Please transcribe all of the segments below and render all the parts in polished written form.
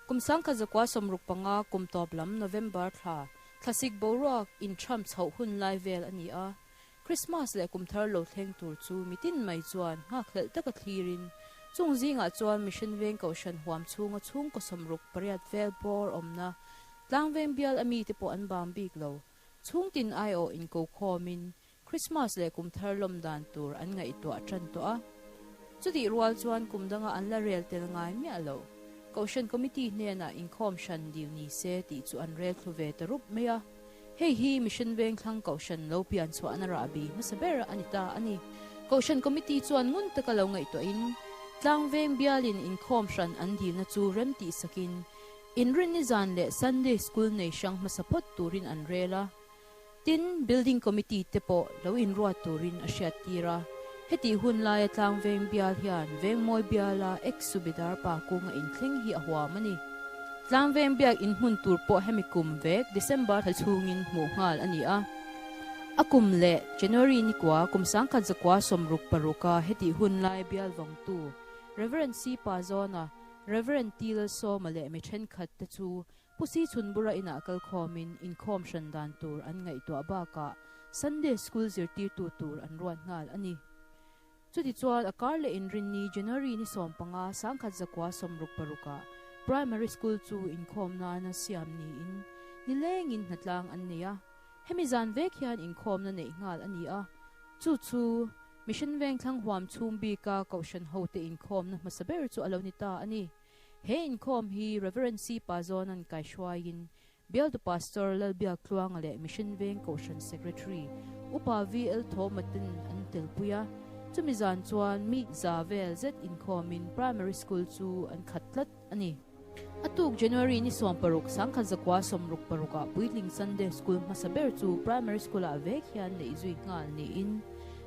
Kum 1965 kum tawp lam November thla, thlasik boruak inthram chhoh hun lai vel a ni a. Krismas leh kum thar lo thleng tur chu mitin mai chuan nghakhlelh taka thlirin, chung zingah chuan Mission Veng Kohhran huam chhunga chhungkaw 68 vel bawr awmna Tlangveng bial a mite pawh an bang bik lo. Chhungtin aiawh inkokhawmin Krismas leh kum thar lawm dan tur an ngaihtuah tan tawh a. Chutih rual chuan kum danga an la rel tel ngai miah lo. Kohhran Committee hnenah inkhawm hran dil ni se tih chu an rel thlu ve ta rup mai a. Hei hi Mission Vengthlang Kohhran lo pian chhuahna rahbi hmasa ber a ni ta a ni. Kohhran Committee chuan ngun taka lo ngaihtuahin Tlangveng bialin inkhawm hran an dilna chu rem tih sakin Inrinni zan leh Sunday School nei hrang hmasa phawt turin an rel a. Tin, Building Committee te pawh lo inruat turin a hriattir a. Hetih hun laia Tlangveng bial hian Vengmawi biala ex-Subedar pa kunga inthleng hi a huam a ni. Tlangveng biak inhmun tur pawh hemi kum vek December thla chhungin hmuh nghal a ni a. A kum leh January ni kua kum 1966 a hetih hun lai bial vawngtu Rev. C. Pazawna, Rev. T. Lalsawma leh mi thenkhat te chu Pu Si Chhunbura inah kalkhawmin inkhawm hran dan tur an ngaihtuah bakah Sunday School zirtirtu tur an ruat nghal a ni. Chutichuan a kar leh inrinni January ni 15 1966ah Primary School chu inkhawm nana siam niin nilengin hnatlang an nei a. Hemi zan vek hian inkhawmna neih nghal a ni a, chu chu Mission Vengthlang huam chhung bika Kohhran hote inkhawmna hmasa ber chu a lo ni ta a ni. He inkhawm hi Rev. C. Pazawna'n kaihruaiin Bialtu Pastor Lalbiak Tluanga leh Mission Veng Kohhran Secretary Upa VL. Thawmaten an telpui a, chumi zan chuan mi za vel zet inkhawmin Primary School chu an khat tlat a ni. A tuk January ni 16, 1966 ah Puitling Sunday School hmasa ber chu Primary School-ah vek hian neih zui nghal niin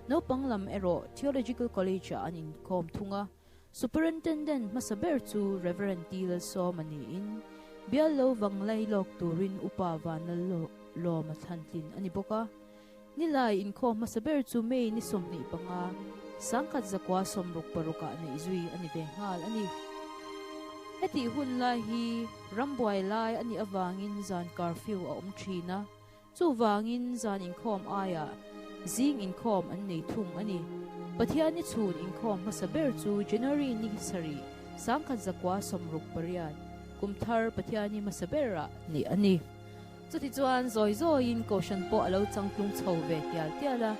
naupang lam erawh Theological College-ah an inkhawm thung a. Superintendent hmasa ber chu Rev. T. Lalsawma niin, bial lo vang lai lawk turin Upa Vanlal Lawma thlantlin a ni bawk a. Nilai inkhawm hmasa ber chu May ni 25, 1966 ah neih zui a ni ve nghal a ni. Hetih hun lai hi rambuai lai a nih avangin zan curfew a awm thin a. Chuvangin zan inkhawm aiah zing inkhawm an nei thung a ni. Pathianni chhun inkhawm hmasa ber chu January ni sarih, 1968, kum thar Pathianni hmasa berah neih a ni. Chutichuan zawi zawiin Kohhran pawh a lo changtlung chho ve tial tial a,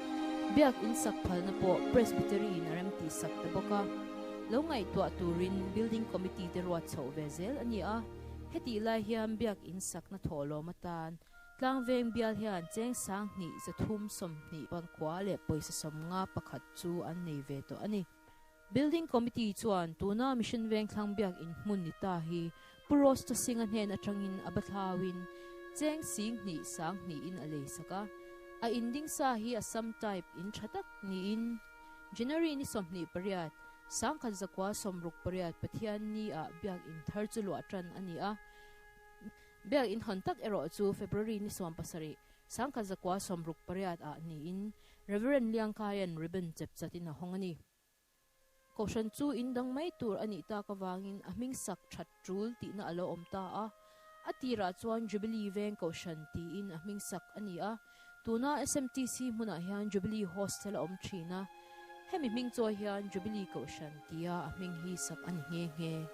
Biak in sak phalna pawh Presbytery in a remtih sak ta bawk a. Lo ngaihtuah turin Building Committee te ruat chhoh ve zel a ni a. Hetih lai hian Biak in sakna thawhlawm atan Tlangveng bial hian cheng 2320 pankua leh pawisa 51 chu an nei ve tawh a ni. Building Committee chuan tuna Mission Vengthlang biak in hmun ni ta hi Pu Rosta Singh-a hnen atangin a bathlauin cheng 2000 sangnihin a lei sak a. A in ding sa hi Assam type in tha tak niin January ni 28, 1968 Pathianni ah biak in thar chu luah tan a ni a. Biak in hawn tak erawh chu February ni 17, 1968 ah niin Rev. Liangkaia'n ribbon chep chatin a hawng a ni. Kohhran chu in dang mai tur a nih tak avangin a hming sak that tul tihna a lo awm ta a. A tirah chuan Jubilee Veng Kohhran tiin a hming sak a ni a. Tuna SMTC hmunah hian Jubilee Hostel a awm thin a, hemi hming chawi hian Jubilee Kohhran tia a hming hi sak a ni nghe nghe.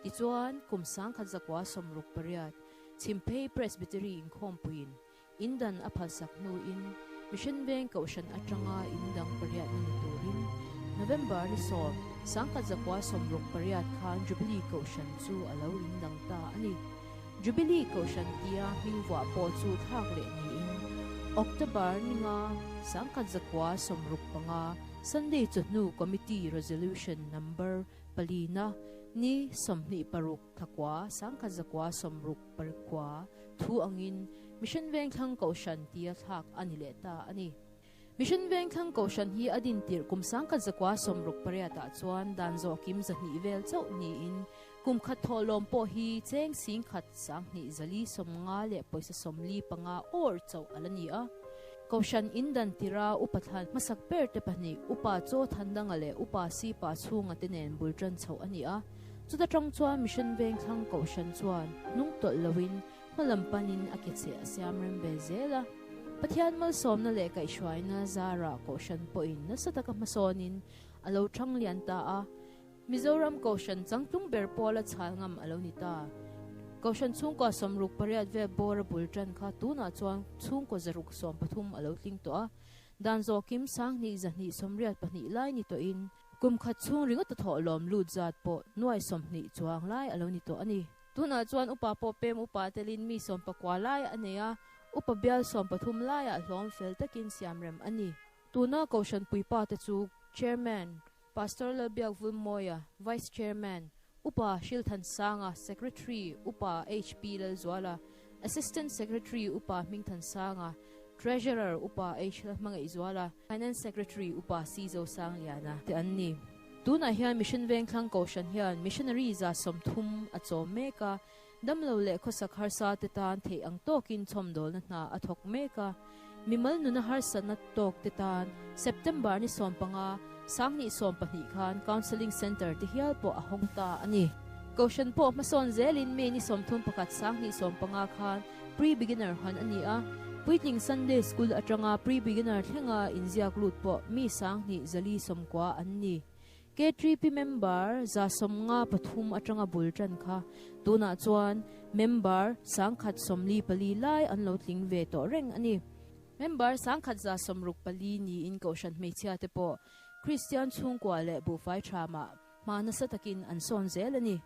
Tichuan, kum 1968, Chhimphei Presbytery inkhawmpuiin indan a phalsak hnuin Mission Veng Kohhran atanga indang pariatna ni turin November ni 10, 1968 khan Jubilee Kohhran chu a lo indang ta a ni. Jubilee Kohhran tia hming vuah pawh chu thlak leh niin October ni nga, 1965, Sunday chawhnu Committee Resolution Number palina ni 26 thakua 1969 thu angin Mission Vengthlang Kohhran tia thlak a ni leh ta a ni. Mission Vengthlang Kohhran hi a din tirh kum 1968 ah chuan dan zawh kim 200 vel chauh niin Kum khat thawhlawm pawh hi cheng 10,000 2,250 leh pawisa 45 awr chauh a la ni a. Kohhran in dan tira upa thlan hmasak ber te pahnih, Upa Chaw Thandanga leh Upa Sipa Chhunga te nen bul tan chhoh a ni a. Chuta tang chuan Mission Vengthlang Kohhran chuan hnung tawlh loin hmalam panin a ke cheh a siam rem ve zel a. Pathian malsawmna leh kaihhruaina zarah Kohhran pawhin nasa taka hmasawnin a lo thang lian ta a. Mizoram Kohhran changtlung ber pawla chhal ngam a lo ni ta. Kohhran chhungkua 68 vel bawr a bul tan kha tunah chuan chhungkaw 113 a lo tling tawh a. Dan zawhkim 2282 lai ni tawhin kum khat chhung ringawt a thawh lawm lut zat pawh nuai 20 chuang lai a lo ni tawh a ni. Tunah chuan upa pawh pem upa telin mi 19 lai a nei a, upa bial 13 laiah hlawm fel takin siam rem a ni. Tuna Kohhran puipa te chu Chairman, Pastor Lalbiak Vulmawia, Vice Chairman, Upa Shilthan Sanga, Secretary, Upa HP Lalzuala, Assistant Secretary, Upa Hmingthan Sanga, Treasurer, Upa H Lalhmangaihzuala, Finance Secretary, Upa C Zosangliana te an ni. Tunah hian Mission Vengthlang Kohhran hian Missionary 130 a chawm mek a, damlo leh khawsak harsa te tan theih ang tawkin chhawmdawlna hna a thawk mek a. Mimal nuna harsatna tawk te tan September ni 15, 2012 khan Counselling Centre te hial pawh a hawng ta a ni. Kohhran pawh hmasawn zelin May ni 31, 2015 khan Pre-Beginner han a ni a. Puitling Sunday School atanga Pre-Beginner thlenga inziak lut pawh mi 2190 an ni. K3P member 153 atanga bul tan kha tunah chuan member 144 lai an lo tling ve tawh reng a ni. Member 1164 niin Kohhran hmeichhia te pawh Kristian chhungkua leh buhfai thamah hma nasa takin an sawn zel a ni.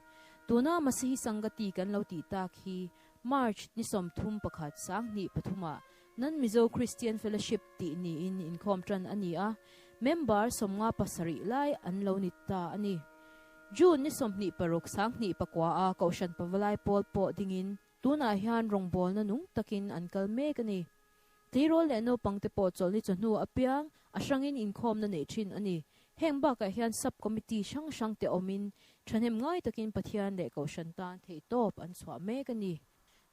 Tuna Masihi Sangati kan lo tih tak hi March ni 31, 2003ah Nan Mizo Christian Fellowship tih niin inkhawm tan a ni a, member 57 lai an lo ni ta a ni. June ni 26, 2009 a Kohhran Pavalai Pawl pawh dingin tunah hian rawngbawlna nung takin an kal mek a ni. Tleirawl leh naupang te pawh chawlhni chawhnu apiang a hrangin inkhawmna nei thin a ni. Heng bakah hian sub committee hrang hrang te awmin thahnem ngai takin Pathian leh Kohhran tan theihtawp an chhuah mek a ni.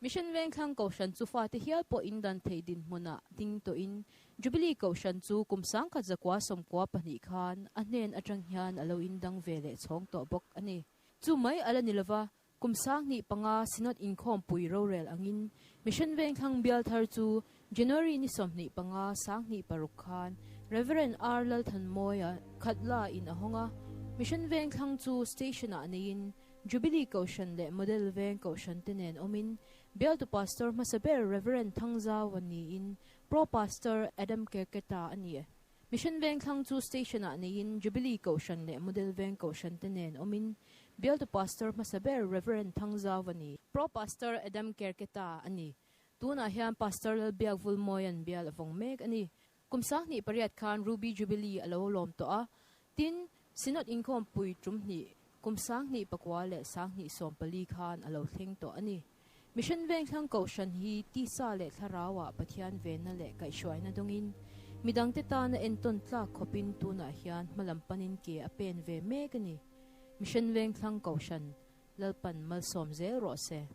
Mission Vengthlang Kohhran chu fate hial pawh indan theih dinhmunah ding tawhin Jubilee Kohhran chu kum 1992 khan a hnen atang hian a lo indang ve leh chhawng tawh bawk a ni. Chu mai a la ni lova, kum 2005 Synod inkhawm pui rorel angin Mission Vengthlang bial thar chu January ni 25, 2006 khan Reverend R Lalthanmawia Khatla in a hawng a, Mission Vengthlang chu station-ah neiin Jubilee Kohhran leh Model Veng Kohhran te nen awmin bialtu Pastor hmasa ber Reverend Thangzaua niin Pro Pastor Adam Kerketa a ni. Mission Vengthlang chu station-ah neiin Jubilee Kohhran leh Model Veng Kohhran te nen awmin bialtu Pastor hmasa ber Reverend Thangzaua ni Pro Pastor Adam Kerketa a ni. Tunah hian Pastor Lalbiak Vulmawian bial a vawng mek a ni. Kum 2008 khan Ruby Jubilee a lo lawm tawh a, tin Synod inkhawm pui tum hnih kum 2009 leh 2014 khan a lo thleng tawh a ni. Mission Vengthlang Kohhran hi tisa leh thlarauah Pathian venna leh kaihhruaina dawngin midangte tana entawn tlak khawpin tunah hian hmalam panin ke a pen ve mek a ni. Mission Vengthlang Kohhran Lalpan malsawm zel rawh se.